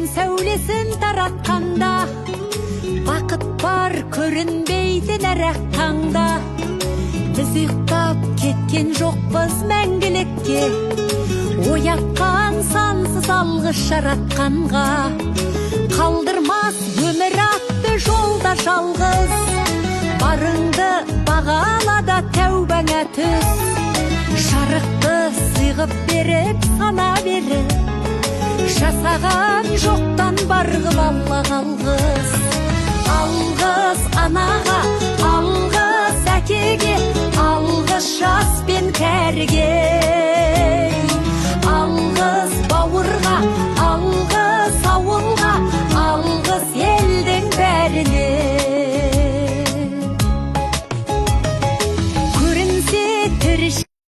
Күн сәулесін таратқанда, бақыт бар көрінбейтін әр ақ таңда. Біз ұйықтап кеткен жоқпыз мәңгілікке, оятқан сансыз алғыс жаратқанға. Қалдырмас өмір атты жолда жалғыз, барыңды бағала да тәубаңа түс. Жарықты сыйғып беріп, сана беріп, жасаған жоқтан бар қып Аллаға алғыс. Алғыс анаға, алғыс әкеге, алғыс жас пен кәріге.